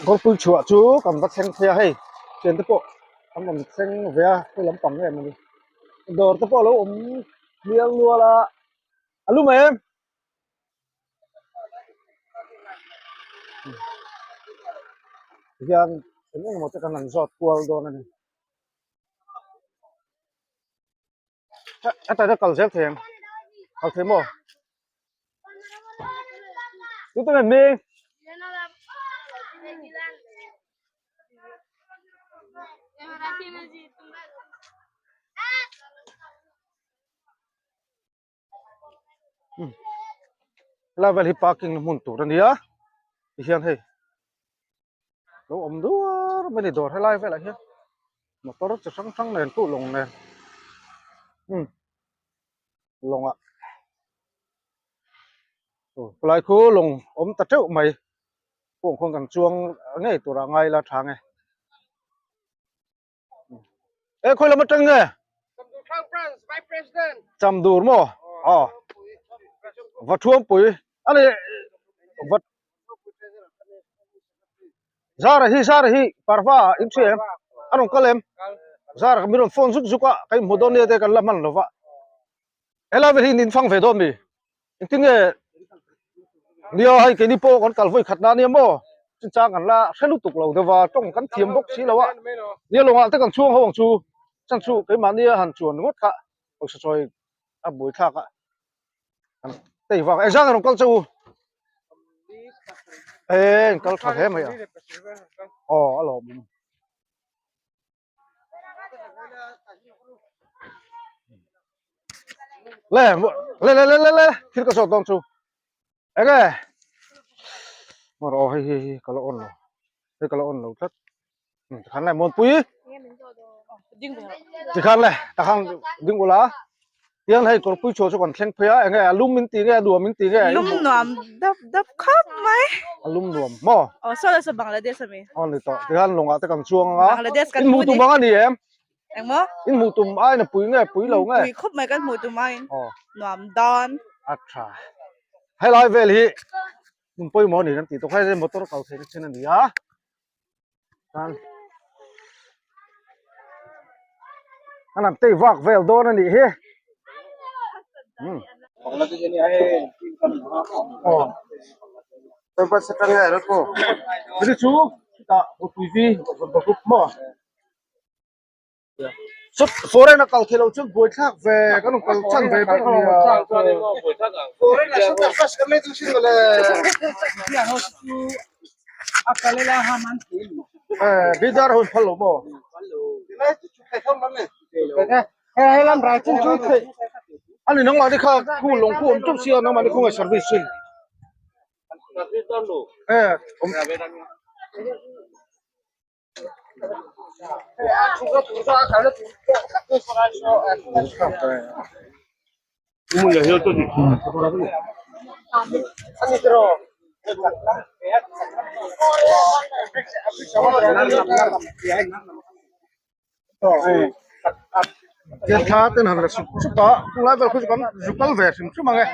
Kawrpui chhuah chu kan va thleng phei a hei thian te pawh an rawn thleng ve a hei lampang em ani dawr te pawh a lo awm hlial nual a a lum em. Hian eng engemaw te kan han zawt kual dawn a ni. A taina kal zel thei ang kal thei maw tu te mi helai vel hi parking na hmun tur a nia tihian hei lo awm duar mai a ni dawr helai velah hian motor chi hrang hrang nen pawh lawng nen umm lawngah aw khawlai khu lawng awm ta teuh mai pawh khawn kan chuang ngei turah ngai ila tha nge. E khawi lam atang nge? Chamdur maw? Aw. Va thuampui. Ani va Zara hi Zara hi parva in hria em? A rawn kal em? Zara min rawn phone zuk zuk a, ka inhmu dawn nia te kan la hman lo va. Helai vel hi in infang ve dawn mi? Engtin nge nia hei keini pawh kan kal vawi khat na ania maw chinchang kan la hre lutuk lo deuh va tawng kan thiam bawk si lo a nia lawngah te kan chhuang ho ang chu chan chu keimahni a han chuan ringawt kha pawisa chawi a buai thlak a kan tei vang engzah nge rawn kal che u e in kal tha hle mai a aw a lawmawm. Le le le le le le thil ka zawt dawn chu enge mar aw hei hei hei ka la on lo hei ka la on lo tlat tikhan le muanpui tikhan le takhan ding ula Tiang hei kawrpui chhuah chu kan thleng phei a, enge a lum min ti nge a nuam min ti nge? Lum nuam dap dap khawp mai. A lum nuam maw? Aw saw la saw Bangladesh ami. Aw ni tawh, tihian lawngah te kan chuang anga. Bangladesh kan In hmuh tum ang a ni em? Engmaw? In hmuh tum aiin a pui nge pui lo nge? Pui khawp mai kan hmuh tum aiin. Aw. Nuam dawn. A tha. Helai vel hi hmun pawimawh a ni kan tih tawh kha hei motor kal theihna chin a ni a. Tan an han tei vak vel dawn a nih hi um aw hei chu chutah pui group maw. Foreign a kal theilo chuan buaithlak ve kan rawn kal chan ve ber nia. Eh bidar hun phal lo maw? Ani nangmah ni kha khu lawng khu awm teuh sia nangmah ni khawngaih service chin. Eh awm. Thil tha ten han la sup sup a tunlai vel khu chu kan zu kal ve hrim hrim ang e.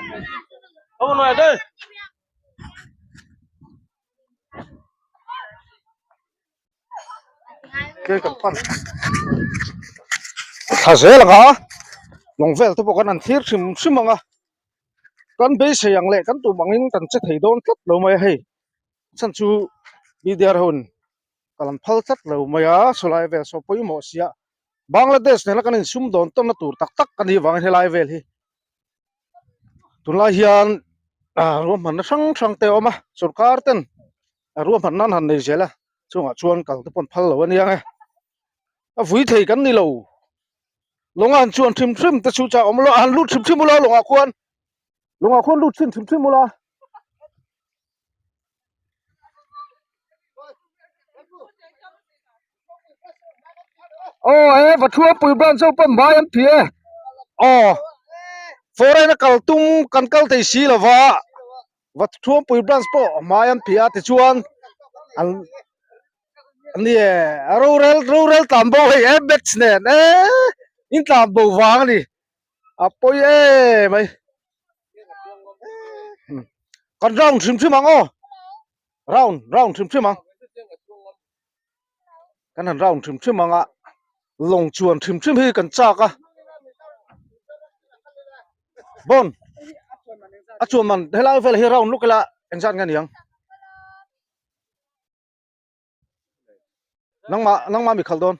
Ke kan pan thla zel ang a lawng vel te pawh kan han thlir hrim hrim ang a kan beisei ang leh kan tum angin kan che thei dawn tlat lo mai a hei chhan chu B D R ho in ka lam phal tlat lo mai a chulai vel saw pawimawh sia Bangladesh nena kan insum dawn tawnna tur tak tak a nih vangin helai vel hi. Tunlai hian ah ruahmanna hrang hrang te a awm a sorkar ten a ruahmanna an han nei zel a chungah chuan kal te pawh an phal lo a nia nge a vui thei kan ni lo lawngah an chuan hrim hrim te chu chah awm lo a han lut hrim hrim ula lawngah khuan lawngah khuan lut chhin hrim hrim ula. Aw he Vathua pui branch ho pawh hmai an phih e aw foreign a kal tum kan kal thei si lo va Vathua pui branch pawh hmai an phih a tichuan an ni e a rorel rorel tlan bo hei e batch nen e in tlan bo vang a ni a pawi em mai kan round hrim hrim ang aw round round hrim hrim ang. Kan han round hrim hrim ang a, lawng chuan hrim hrim hi kan chak a. Bon, a chuan man helai vel hi round luk ila engzat nge ni ang? Nangmah nangmah mi khalh dawn.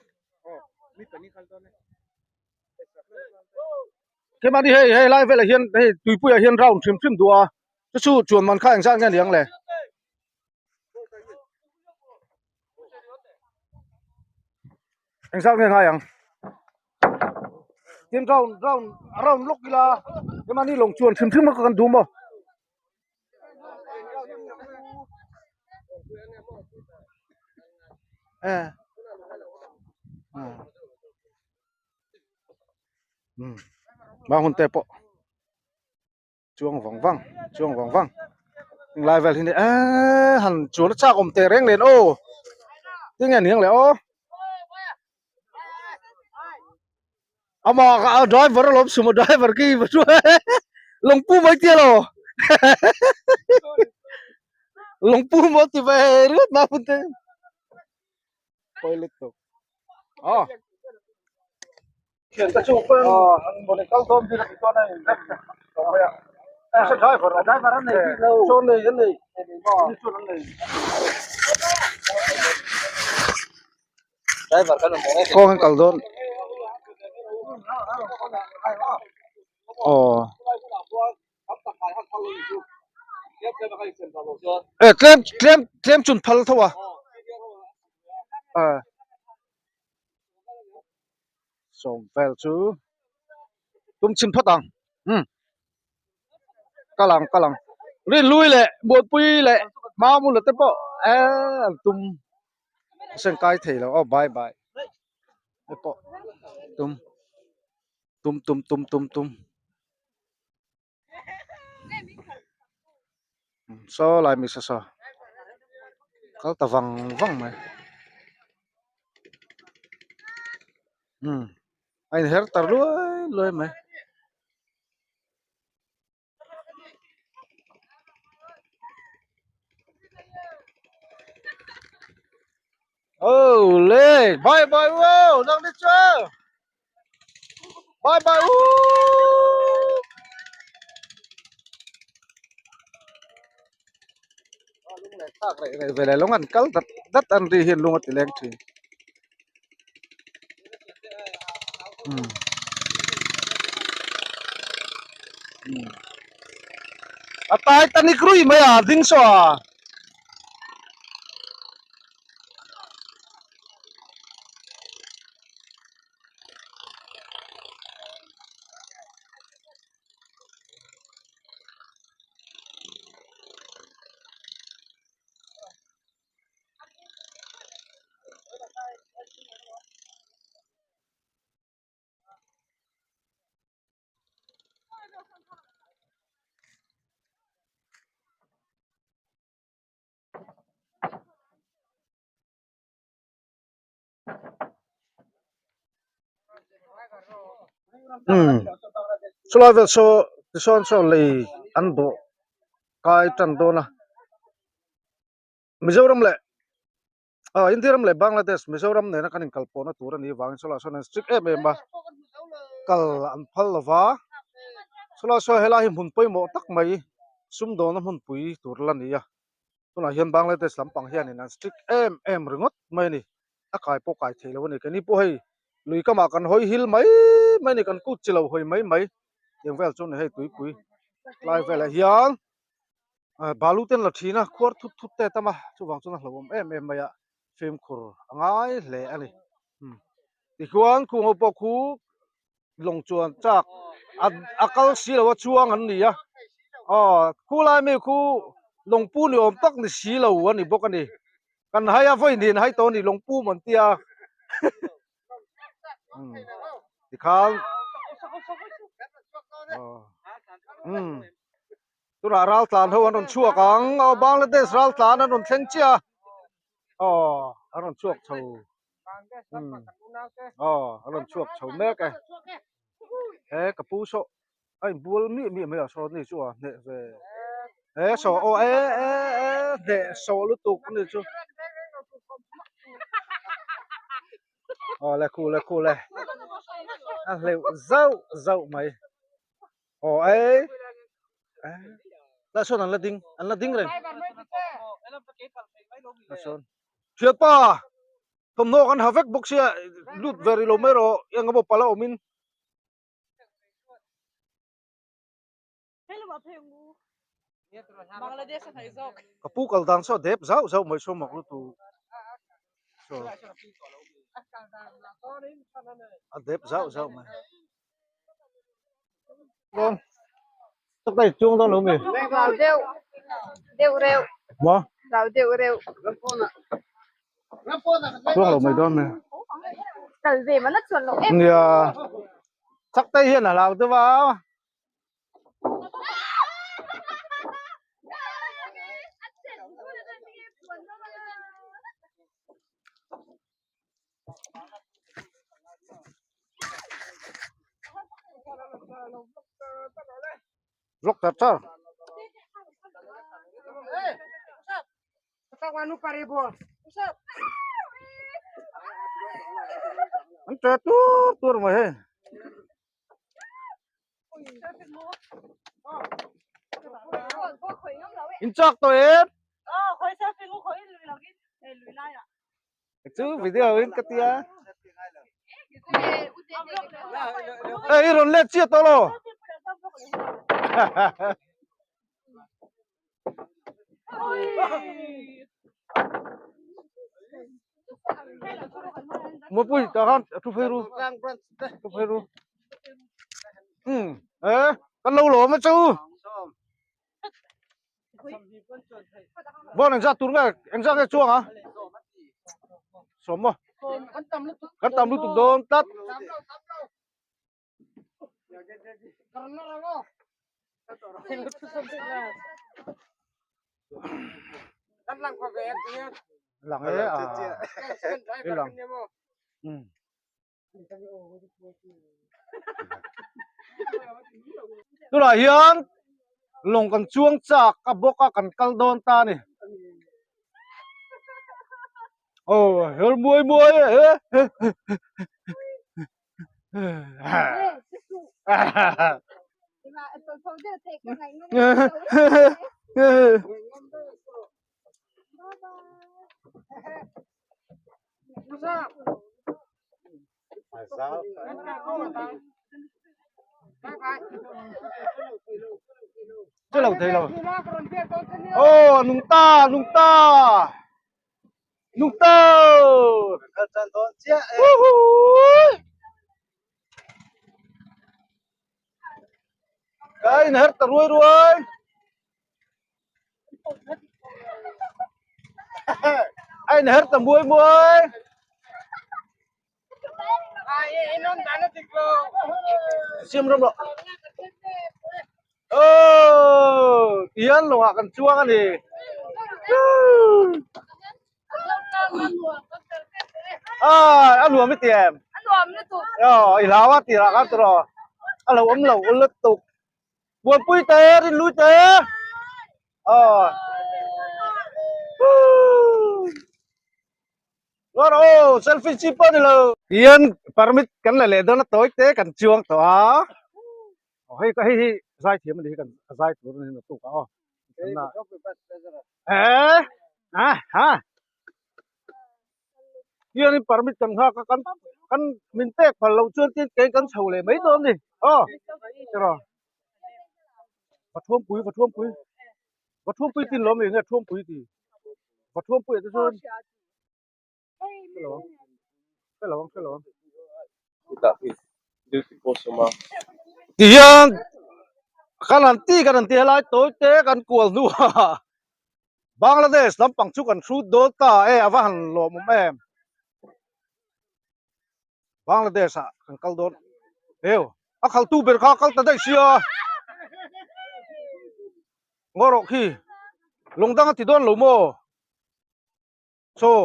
Keimahni hei hei lai velah hian hei tuipuiah hian round hrim hrim duh a, chu chu chuan man kha engzat nge ni ang le? Engzat nge ngai ang? Tin round round round lawk ila keimahni lawng chuan hrim hrim a kan duh maw? Eh. Um. Mang hun te pawh chuang vang vang chuang vang vang lai vel hi ni eh han chuan a chak awm teh reng nen aw tinge ni ang le aw Ama ka driver alawm sumo driver khi va chu lawngpu mai tia lo lawngpu maw ti ve ringawt na hun te toilet to a thian te chu pawh an mawni kal dawn bik a ti chuan a in rem ta driver driver an nei bik lo chuan nei an nei chuan an nei Kawng an kal dawn aw eh tlem tlem tlem chun phal tho a ah sawm vel chu tum chhin phawt ang um kal ang kal ang rinhlui leh buaipui leh mamula te pawh eh an tum. A sen kai thei lo aw bye bye te pawh tum tum tum tum tum tum saw lai mi saw saw kal ta vang vang mai umm a inher ta luai luai mai. Oh le bye bye wow nang đi chưa bye bye u lung leh thlak reh reh ve leh lung an kal dat dat an ri hian lung a ti leng thin A Titanic rui mai a ding saw a. Umm chulai vel saw tisawn saw lei an bawh kai tan dawn a Mizoram leh ah India ram leh Bangladesh Mizoram nena kan inkal pawhna tur a nih avangin chulaiah sawn an strict em em a kal an phal lo va chulaiah sawn helai hi hmun pawimawh tak mai sumdawna hmunpui tur la ni a tunah hian Bangladesh lampang hianin an strict em em ringawt mai a ni a kai pawh kai thei lo a ni keini pawh hei lui kamah kan hawi hil mai mai a ni kan kut chi lo hawi mai mai tiang vel chu a ni hei tuipui lai velah hian. Balu te an la thin a, khuar thut thut te a tam a, chuvang chuan a hlauhawm em em mai a, fimkhur a ngai hle a ni. Tichuan khung ho pawh khu lawng chuan chak a kal si lo a chuang an ni a, aw khulai mi khu lawngpu ni awm tak ni si lo a ni bawk a ni, kan hai a vawi hnih an hai tawh a ni lawngpu maw an tia tikhan umm. Tunah ral tlan ho an rawn chhuak ang aw Bangladesh ral tlan an rawn thleng chiah a aw an rawn chhuak chho umm aw an rawn chhuak chho mek e he ka pu saw a inbual miah miah mai a saw ni chu a hneh ve he saw aw e e e hneh sawh lutuk a ni chu. Awle khu le khu le a hleuh zauh zauh mai aw ei lah sawn an la ding an la ding reng lah sawn thianpa thawmhnaw kan ha vek bawk sia lut ve rih lo mai rawh eng emaw pala awmin. Ka pu kal dan saw dep zauh zauh mai saw mak lutuk saw a dep zauh zauh mai dawn tak dai chuang dawn lo mi Rau deuh deuh reuh maw rau deuh reuh chuang lo mai dawn mi kal ve mana chuan lo em nia chak te hian a hlau deuh a. Vlog tar tar. An ṭe tur tur mai hei. In chak tawh em? Chu video in ka tia. Ê i rawn let chiah tawh lo. Mapui ta khan thu phei ru thu phei ru um e kan lo lawm a chu bon engzat tur nge engzat nge chuang a sawm maw kan tam lutuk dawn tlat. Lang e a lang um tunah hian lawng kan chuang chak a bawk a kan kal dawn ta a ni aw her muai muai e he he Che lo thei lo. Oh, nung ta, nung ta. Nung ta. Woohoo! Cái này hết ta ruồi ruồi. Ai này hết ta muối muối. Siam ram rawh. Oh, tihian lawngah kan chuang a ni. Ah, a nuam i ti em? A nuam lutuk. Aw, i hlau a tirah khan tawh a lo awm lo lutuk. Buanpui te, rinlui te. Aw. Chuan aw selfie chi pawh a ni lo. Tihian permit kan la leh dawn a tawi te kan chuang tawh a. Aw hei hei hi zai thiam a ni hi kan a zai tur a ni naktuk ah aw. Eh ha ha Tihianin permit kan nghak a kan kan min pek phal loh chuan tin kei kan chho leh mai dawn a ni aw. Tiraw va thuampui va thuampui va thuampui tin lawm eng nge thuampui tih. Va thuampuiah te chuan hre lo ang hre lo ang hre lo ang. Tihian kan han ti kan han ti helai tawi te kan kual hnuah Bangladesh lampang chu kan hrut dawn ta e a va han lawmawm em. Bangladesh ah kan kal dawn heu a khaltu ber kha a kal ta daih sia ngaw rawh khi lawng dang a ti dawn lo maw chaw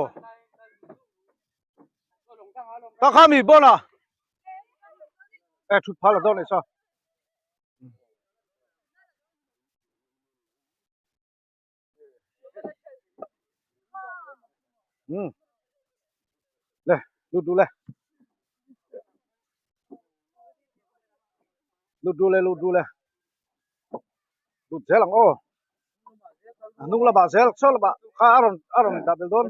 ta kha mi bawn a e thut phal a dawn aih saw. Le lut duh le. Lut ru le lut ru le lut zel ang aw a hnung lamah zel saw lamah kha a rawn a rawn dah belh dawn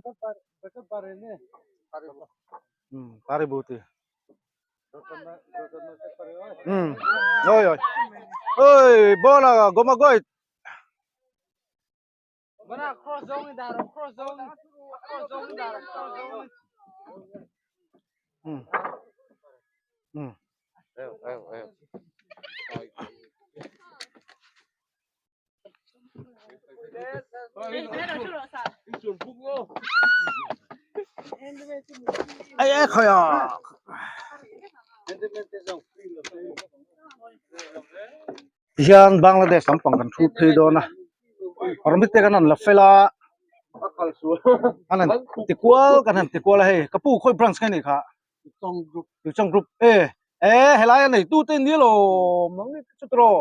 umm paribu ti umm oi oi oi ball a gawma goit. Ai ai khai a. Tihian Bangladesh lampang kan thu phei dawn a permit te kan han la fel a an han ti kual kan han ti kual a hei ka pu khawi branch nge nih kha Tuichawng group e e helai a nei tu te ni lo mang ni chu tawh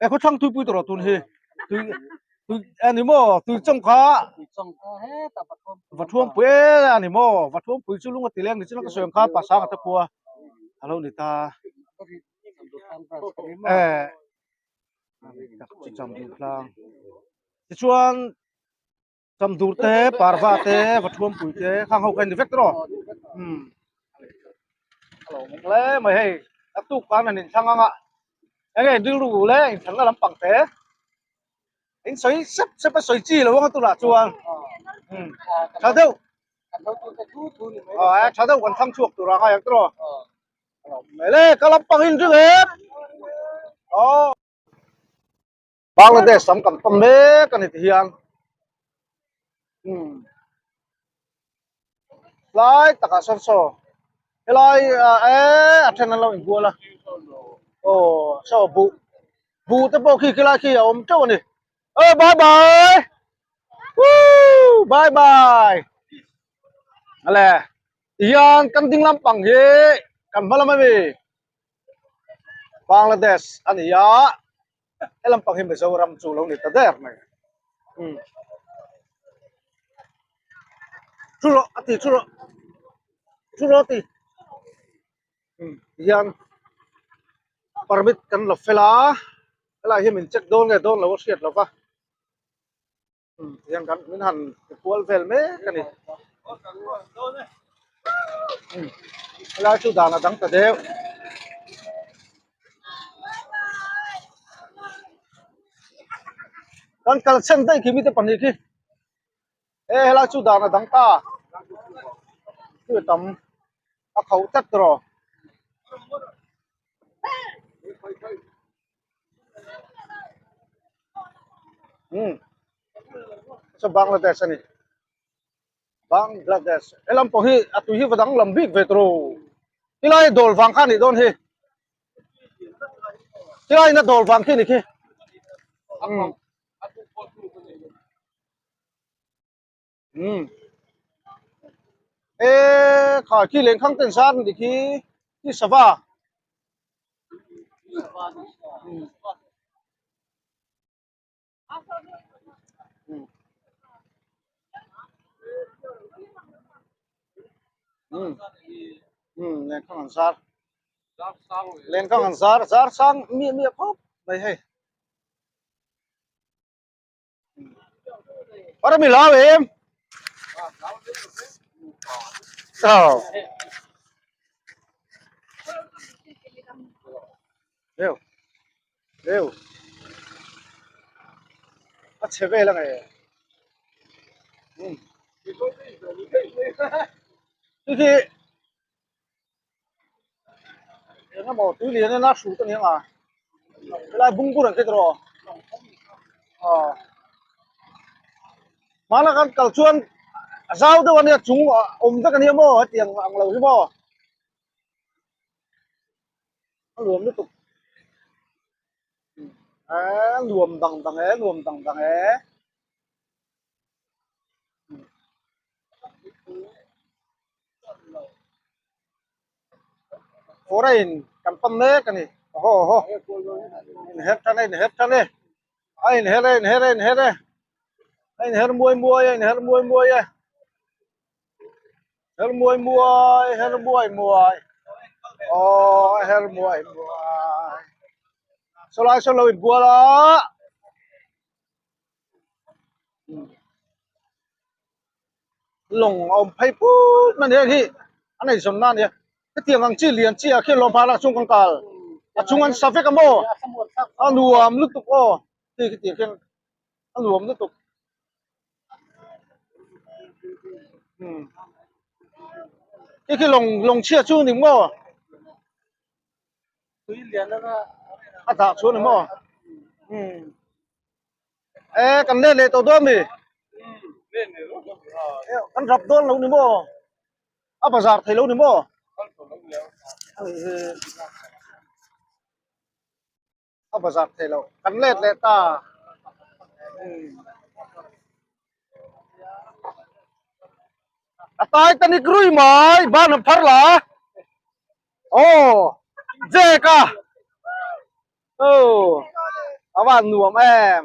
e khaw thlang tuipui tawh tun hi tui tui a ni maw Tuichawng kha Vathuampui e a ni maw Vathuampui chu lung a ti leng ni chu ka sawi ang kha Pasanga te khua a lo ni ta. Eh chu cham dur tlang tichuan cham dur te parva te vathuampui te khang ho kha ni vek tawh um a lo awm hle mai hei a tuk khan an inthlang anga enge rilru leh inthlanna lampang te in sawi sep sep a sawi chi lo anga tunah chuan um tha deuh aw tha deuh kan thlang chhuak tur a ngai ang tawh. Mele ka lampang in ring em aw Bangladesh lam kan pawm mek a ni ti hian um lai takah sawn saw helai ah e a then an lo inbual a aw saw buh buh te pawh khi khilai khi a awm teuh a ni aw bye bye woo bye bye ale. Tihian kan ding lampang hi kan hma lam ami Bangladesh a ni a he lampang hi Mizoram chu lo ni ta der mai um thu rawh a ti thu rawh thu rawh a ti um tihian permit kan la fel a helai hi min check dawn nge dawn lo a hriat lo va. Tihian kan min han ti kual vel mek a ni helai chu dan a dang ta deuh kan kal chhen daih khi mite pahnih khi e helai chu dan a dang ta chu tam a khauh tlat tawh. Um saw Bangladesh a ni Bangladesh he lam pawh hi a tui hi va dang lam bik ve tawh helai dawl vang kha a nih dawn hi helai in a dawl vang khi a ni khi um um e kha khi lengkhang ten zar a ni khi khi sava um um lengkhang an zar lengkhang an zar zar sang miah miah khawp mai hei. Para mi lau em. Ờ. Đều. Đều. A chhe vel ang e. Um. Khi khi eng emaw tui lian ena hrut a ni ang a helai bungbur ang khi tawh aw hmana kan kal chuan a zau deuh a nia chung a awm vek a nia maw hetiang ang lo hi maw a nuam lutuk a nuam dang dang e nuam dang dang e. Foreign kan pan mek a ni aw haw inher tan a inher tan e a inher e inher e inher e a inher muai muai a inher muai muai e her muai muai her muai muai aw a her muai muai. Sawlai sawn lo inbual a. Lawng a awm phei put mai a ni hei hi a nei zawn na a nia hetiang ang chi lian chi ah khian lawm phah lah chung kan kal a chung an sa vek a maw a nuam lutuk aw hei hetiang khian a nuam lutuk khi khi lawng lawng chhia chu ni maw a dah chu ni maw e kan let leh tawh dawn mi kan rap dawn lo ni maw a bazar thei lo ni maw a bazar thei lo kan let leh ta a tai ta nik rui mai ban han phar la aw Jack a aw a van nuam em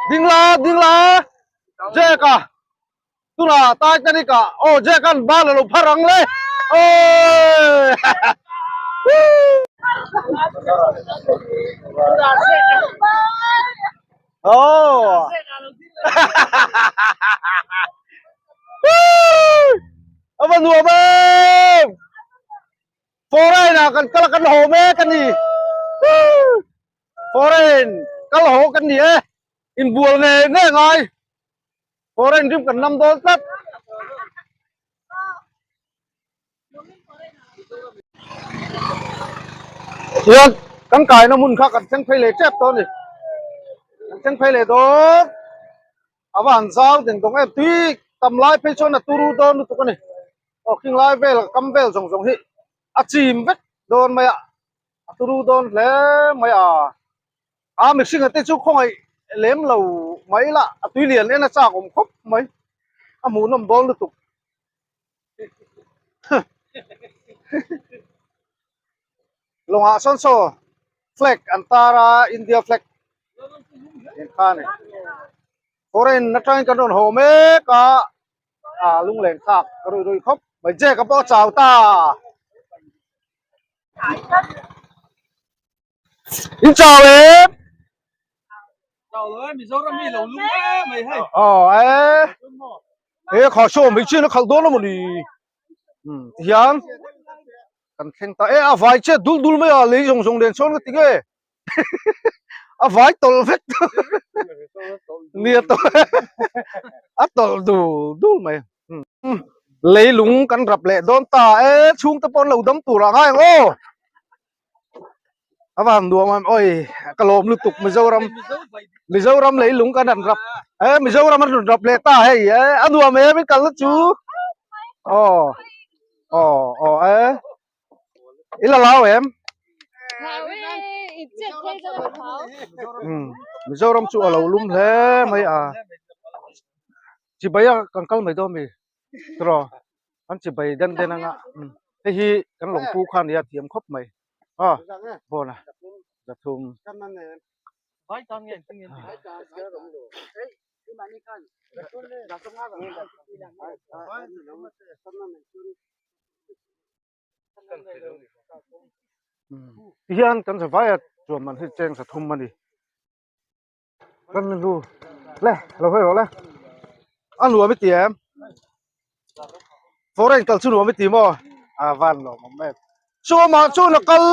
ding la ding la Jack a Tunah Titanic ah aw Jack an bal a lo phar ang le aww Aww A va nuam em Foreign ah kan kal a kan haw mek a ni Foreign kal haw kan ni e inbual ngei ngei ngai. Foreign rim kan nam dawn tlat. Hian kan kaina hmun kha kan thleng phei leh tep tawh a ni. Kan thleng phei leh dawn. A va han zau deng dawng em tui tam lai phei chuan a turu dawn lutuk a ni. Aw khing lai vel kam vel zawng zawng hi a chim vek dawn mai a. A turu dawn hle mai a. A mihringa te chu khawngaih lem lo mai la a tui lian en a chak awm khawp mai a hmuhnawm dawn lutuk lawngah sawn saw flag an tar a India flag in kha a ni foreign atangin kan rawn haw mek a a lunglen thlak ruih ruih khawp mai Jack a pawh a chau ta. In chau em? Chau lo e, Mizoram mi lo lung em mai hei. Ờ e. He kha show mai chin a khalh dawn emaw ni. Um tihian kan thleng ta e a vai che dul dul mai a lei zawng zawng nen chuan ka ti nge. A vai tawlh vek nia tawlh a tawlh dul dul mai. Leilung kan rap leh dawn ta e chhungte pawh an lo dam tur ah ngai ang aw. A van nuam em oi ka lawm lutuk Mizoram Mizoram leilung kan han rap e Mizoram an rawn rap leh ta hei e a nuam em in kalna chu aw aw aw e i la lau em Mizoram chu a lo lum hle mai a chibai a kan kal mai dawn mi tiraw an chibai den den anga hei hi kan lawngpu kha ania thiam khawp mai aw bawn a zathum Tihian kan zavaia chuan man hi cheng zathum a ni. Kan lu le lo hawi rawh le a nuam i ti em foreign kal chu nuam i ti maw a van lawm awm em chawmah chuan a kal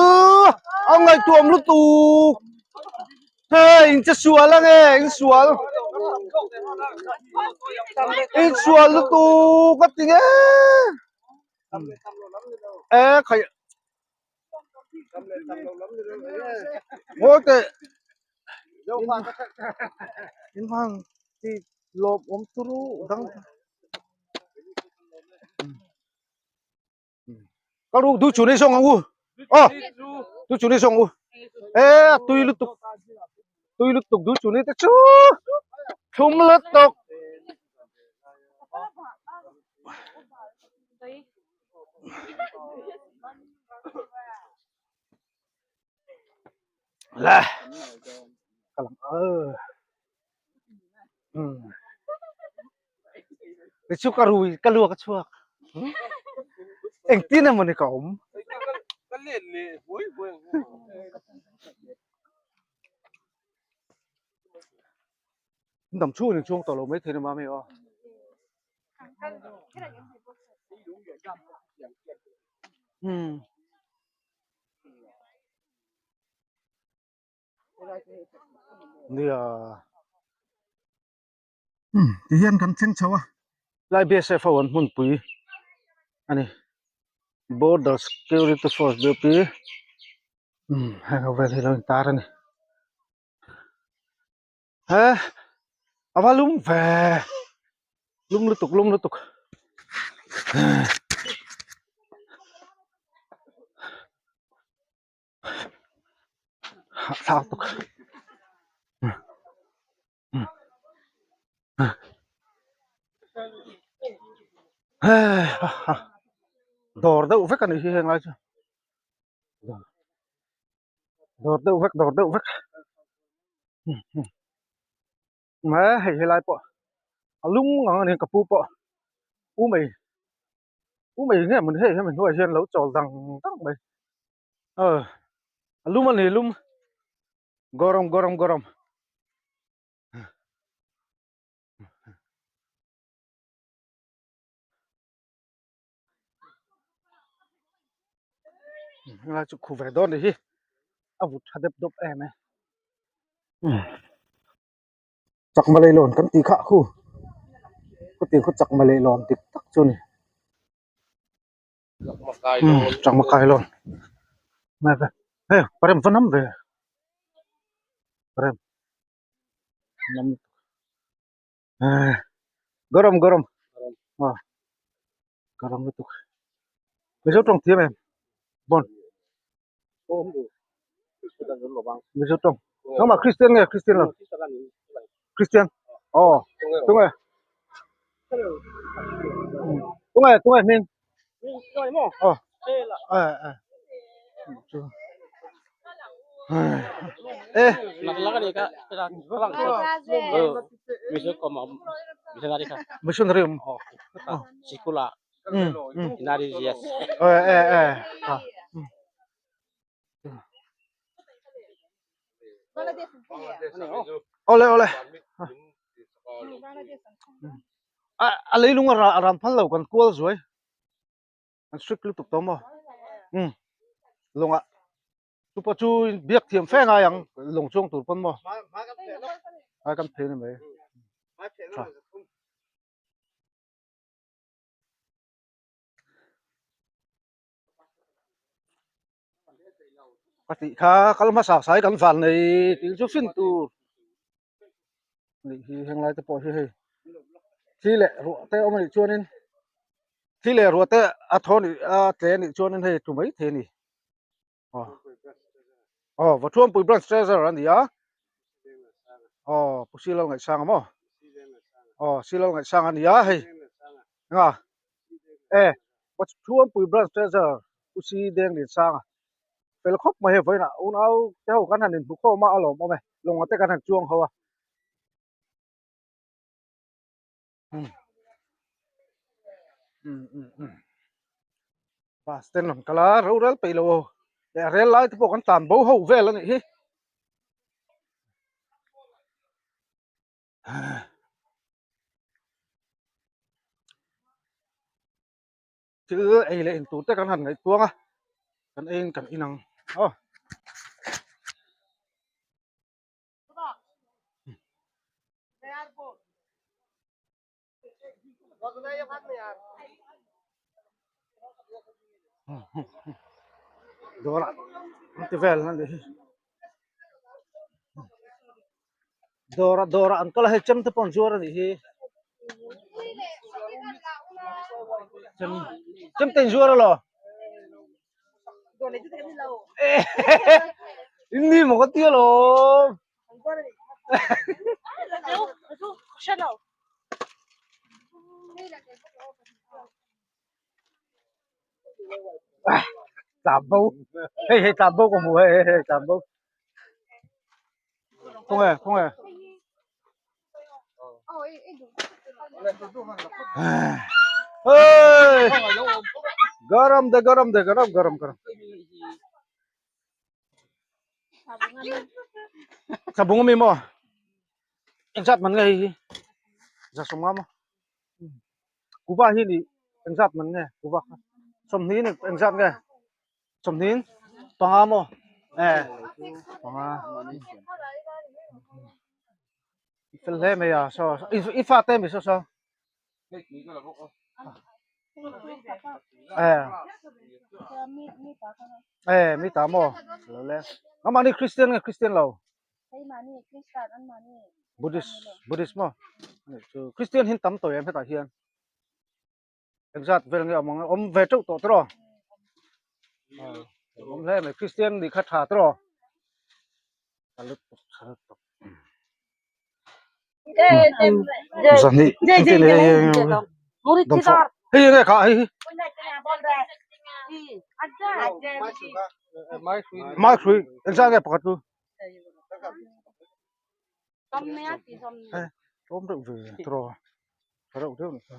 a ngaihtuam lutuk hei in che sual ange in sual in sual lutuk ka ti nge e khai Ngawi teh in van ti lawm awm turu dang ka ru du chu ni sawng ang u aw du chu ni sawng u e a tui lutuk tui lutuk du chu ni te chu thlum lutuk. Le ka lang um ti chu ka rui ka luak a chhuak engtin emaw ni ka awm. Dam chhungin in chuang tawh lo maithei ni mami aw. Umm. Nia. Umm ti hian kan thleng chho a. Lai BSF ho an hmunpui a ni. Border Security Force BOP umm heng ho vel hi lo intar a ni. He a va lum ve lum lutuk lum lutuk hahthlak tuk dawr deuh vek a nih hi heng lai chu. Dawr deuh vek dawr deuh vek he hei helai pawh a lung ang a ni ka pu pawh u mei u mei nge maw ni hei hemi hnuaiah hian lo chawl dang dang mai aw a lum a ni lum gorom gorom gorom. Helai chu khu ve dawn ni hi a vut tha dep dawp em e chakma leilawn kan tih kha khu khawtin khaw chakma leilawn dik tak chu a ni chakma kailawn hei parem va nam ve parem nam. Garam garam ah garam lutuk mizo tawng thiam em bon mizo tawng nangmah christian nge christian lo christian aw tunge tunge tunge hming aw eh eh chu eh missionary awm eh eh eh awle awle a leilung a ram phal lo kan kual zuai an strict lutuk tawh maw umm lawngah chu pawh chu biak thiam fe ngai ang lawng chuang tur pawn maw hmai kan phei ni mai tha ka tih kha kal hmasa sai kan van nei tih chu fin tur nih hi heng lai te pawh hi hei thli leh ruah te awm anih chuanin thli leh ruah te a thaw anih a tle anih chuanin hei tlu mai thei a ni aw aw Vathuampui branch treasurer a ni a aw Pu Silal Ngaihsanga maw aw Silal Ngaihsanga a ni a hei enga e Vathuampui branch treasurer Pu Si Dengliansanga fel khawp mai hei vawiinah unau te ho kan han inhmu khawm a a lawmawm e lawnga te kan han chuang ho a bus te an rawn kal a rorel peih lo leh rel lai te pawh kan tlan bo ho vel a nih hi. Thil ei leh in tur te kan han ngaihtuang a kan ei in kan in ang aw. Dawr ah an ti vel a nih hi dawr ah dawr ah an kal a hei chem te pawh an zuar a nih hi chem chem te in zuar alaw in ni maw ka ti alawm tlan bo hei hei tlan bo ka hmu hei hei hei tlan bo khawnge khawnge hei garam de garam de garam garam garam Sabung ami maw? Engzat man nge hei hi? Za sawmnga maw? Kuva hi ni engzat man nge kuva kha? Sawmhnih ni engzat nge? Sawmhnih panga maw? E panga. I fel hle mai a saw i fate mi saw saw. E mi ta maw? Lo le. Amah ni Christian nge Christian lo? Buddhist Buddhist maw chu Christian hin tam tawh em hetah hian engzat vel nge awm ang awm ve teuh tawh tawh awm hle mai Christian nih kha tha tawh tha lutuk tha lutuk zahnih engtin hei hei hei hei nge kha hei hi mai hrui engzat nge pakhat chu tlawm deuh ve tawh tha deuh deuh nasa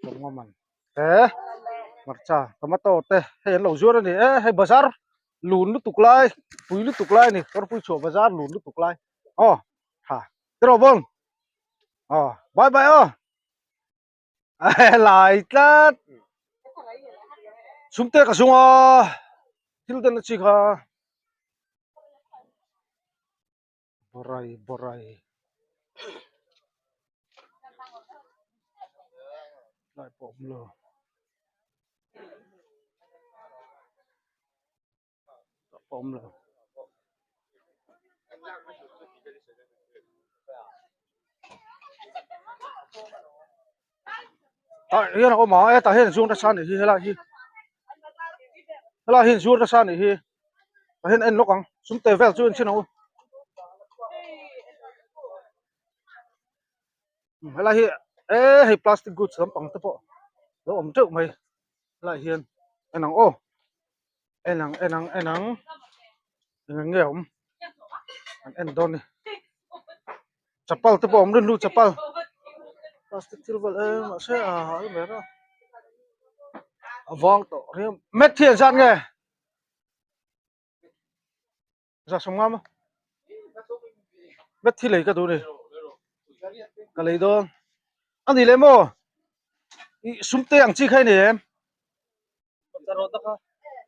sawmnga man he hmarcha tomato te hei an lo zuar a ni e hei bazar lun lutuk lai pui lutuk lai a ni kawrpui chhuah bazar lun lutuk lai aw tha tiraw bawng aw bye bye aw. Lai tlat chhungte ka zung a thil den a chi kha borai borai lai pawh awm lo pawh awm lo. Tah hian a awm a hetah hian zuar nasa anih hi helai hi helai hi zuar nasa anih hi tah hian en lawk ang sumte vel chu en chhin ang u helai hi e hei plastic goods lampang te pawh lo awm teuh mai helai hian en ang aw. En ang en ang en ang eng ang nge a awm an en dawn a ni chapal te pawh a awm rinlu chapal plastic thil vel em mahse a hal ber a a vang tawh riau mat hi engzat nge za sawmnga maw mat hi lei ka duh a ni ka lei dawn a ni leh maw ih sum te ang chi kha i nei em.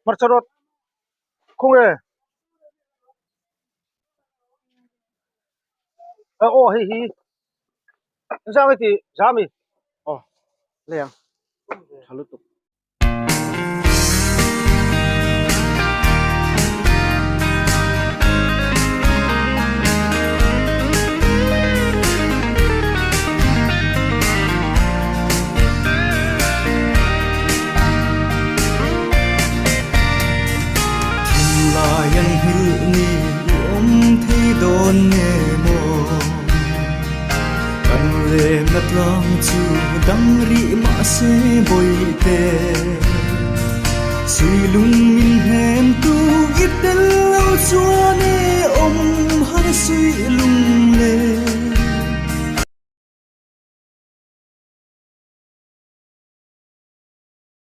Hmarcha rawt khawnge aw hei hi engzah nge tih zami aw lei ang tha lutuk. Thinlai an nghilh ni i awm thei dawn nge maw? Kan lenna tlang chu dang rih mahse bawihte Suilung min hnem tu i tel lo chuan e awm har suilung le.